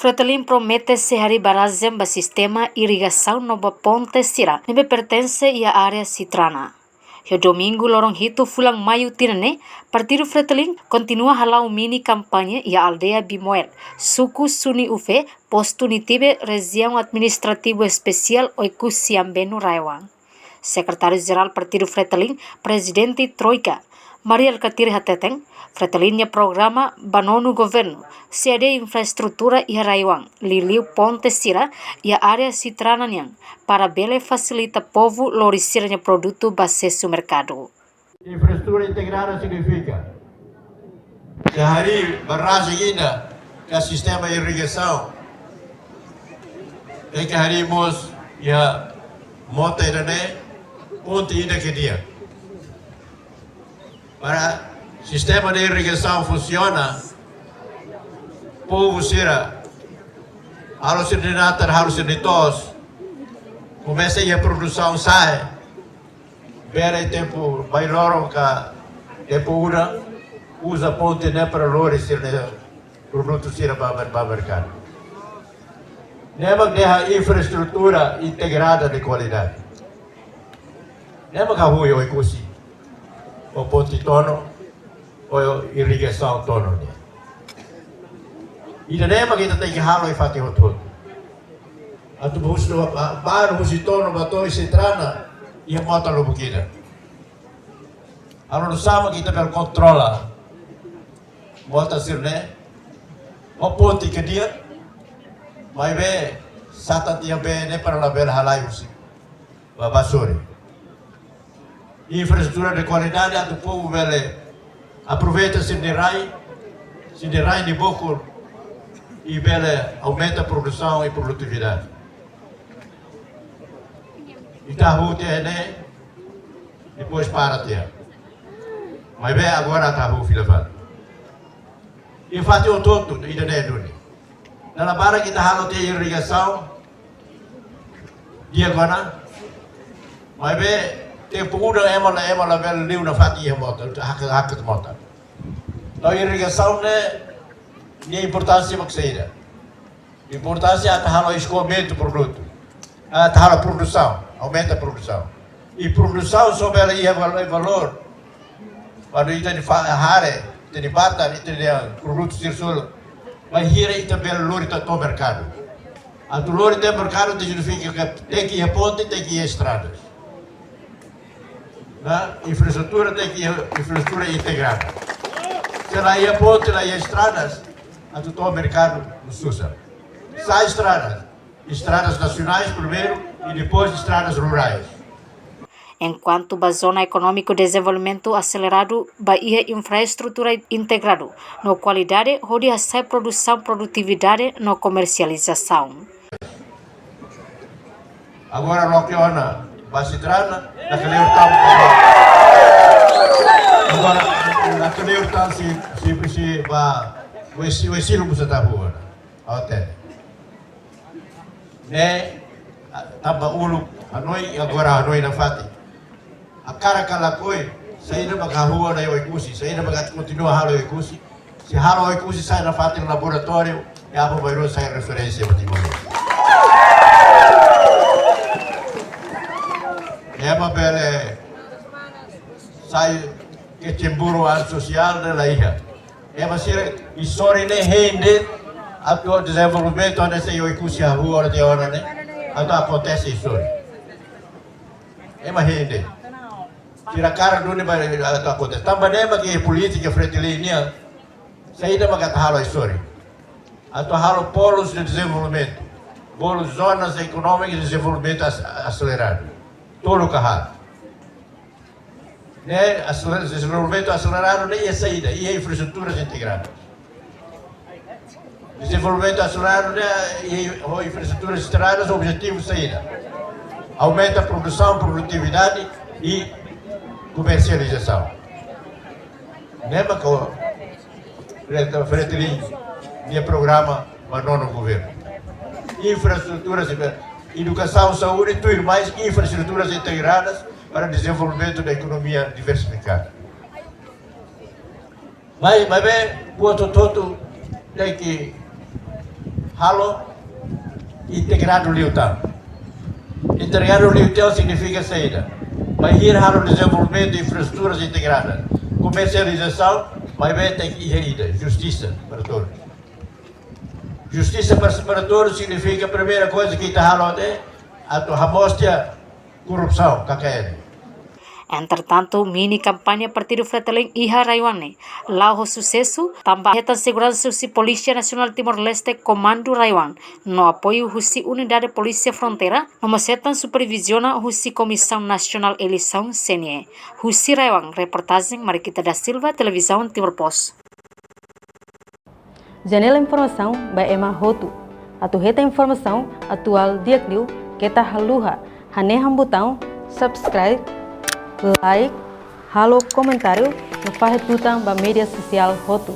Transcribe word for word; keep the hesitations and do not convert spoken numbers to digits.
Fretilin promete sei harii barrajen ba sistema irrigasaun no ba ponte sira ne'ebé pertense iha área Citrana. Iha domingu loron hitu fulan maiu tinan ne'e, Partidu Fretilin kontinua hala'o mini kampaña iha aldeia Bimoel, suku Suni Ufe, postu Nitibe, rejiaun administrativu espesiál Oekusi Ambenu Raeoan. Sekretáriu Jerál Partidu Fretilin, Prezidente Troika, Mari Alkatiri hateten, Fretilin nia programa ba nonu governu, sei hadi'a infraestrutura iha Raeoan, liuliu ponte sira iha área Citrana nian, para bele fasilita povu lori sira-nia produtu ba asesu merkadu. Infraestrutura integrada signifika sei harii barrajen ida ka sistema irrigasaun, tenke harii mós iha mota ida-ne'e, ponte ida ke di'ak. Para sistema de irrigasaun funsiona, povu sira halo sira-nia natar, halo sira-nia to'os, komesa iha produsaun sa'e, bele tempu bailoron ka tempu udan, uza ponte ne'e para lori sira-nia produtu sira ba, ba merkadu. Ne'e mak dehan infraestrutura integrada de kualidade. Ne'e mak hahú iha Oekusi, ho ponte Tono, ho irrigasaun Tono nian. Ida-ne'e mak ita tenke halo iha fatin hotu-hotu. Atu husi, ba, ba husi Tono ba to'o iha Citrana, iha mota lubuk ida. Halo nu'usá mak ita bele kontrola mota sira-ne'e, ho ponte ke di'ak, maibé satan tiha bee ne'e para labele halai husi ba, ba sorin. Infraestrutura de kualidade atu povu bele aproveita sira-nia rai, sira-nia rai nia bokur, i bele aumenta produsaun i produtividade. Ita hahú tiha ne'e, depois para tiha. Maibé agora ita hahú fila fali. Iha fatin hotu-hotu ida-ne'e duni. Dala barak ita halo tiha irrigasaun di'ak ona. Maibé tempu udan ema la, ema labele liu nafatin iha mota, hakat, hakat mota. Entaun irrigasaun ne'e, nia importánsia mak saida? Importánsia atu halo escoamento produtu. Atu halo produsaun, aumenta produsaun. I produsaun só bele iha val-, valór kuandu ita-nia fa-, hare, ita-nia batar, ita-nia produtu sira seluk, bainhira ita bele lori to'o merkadu. Atu lori to'o merkadu, signifika katak tenke iha ponte, tenke iha estradas. Ne'e, infraestrutura tenke iha, infraestrutura integrada. Se la iha ponte, la iha estradas, atu to'o merkadu susar. Sá estradas? Estradas nasionais primeiru i depois estradas rurais. Enkuantu ba Zona Ekonómiku Dezenvolvimentu Aseleradu ba iha infraestrutura integradu no kualidade hodi hasa'e produsaun, produtividade no komersializasaun. Agora loke ona ba Citrana, na kaliur tam. Agora na kaliur tam si, si, si ba Oesi-, Oesilo busa tabu ona. Ote. Ne'e, a, tanba uluk hanoin, agora hanoin nafatin. Hakarak ka lakohi, saida mak hahú ona iha Oekusi, saida mak atu kontinua halo iha Oekusi. Se halo iha Oekusi sai nafatin laboratóriu, i aban-bainrua sai referénsia ba Timor. Ema bele sai kecemburu an sosiál ne'e la iha. Ema sira, iha sorin ne'e hein de'it atu dezenvolvimentu hanesan iha Oekusi hahú ona tiha ona ne'e, atu akontese iha sorin. Ema hein de'it. Sira hakarak duni ba atu akontese. Tanba ne'e mak iha polítika Fretilin nian, saida mak atu halo iha sorin? Atu halo polus de dezenvolvimentu, polus, zonas económicas de desenvolvimento as-, acelerado. Tolu ka haat. Ne'e, aselera-, dezenvolvimentu aseleradu ne'e iha saida? Iha infraestruturas integradas. Dezenvolvimentu aseleradu ne'e iha, ho infraestruturas integradas, objetivu saida? Aumenta produsaun, produtividade i komersializasaun. Ne'e mak Fretilin nia programa ba nonu governu. Infraestruturas, edukasaun, saúde, tuir mais infraestruturas integradas para dezenvolvimentu da ekonomia diversifikada. Mas, maibé, buat hotu-hotu tenke halo integradu liután. Integradu liután signifika saida? Bainhira halo dezenvolvimentu infraestruturas integradas, komersializasaun, maibé tenke iha ida, justisa para todos. Justisa para, para todos signifika, primeira coisa que ita halo é atu hamoos tiha korrupsaun, K K N. Entretantu, mini kampaña Partidu Fretilin iha RAEOA ne'e la'o ho susesu, tanba hetan seguransa husi Polísia Nasionál Timor-Leste, Komandu RAEOA, no apoiu husi Unidade Polísia Fronteira, no mós hetan superviziona husi Komisaun Nasionál Eleisaun, C N E. Husi RAEOA, reportajen Mariquita da Silva, Televizaun Timor Post. Janela informasaun ba ema hotu. Atu hetan informasaun atuál di'ak liu, keta haluha hanehan butaun subscribe, like, halo komentáriu no fahe tutan ba média sosiál hotu.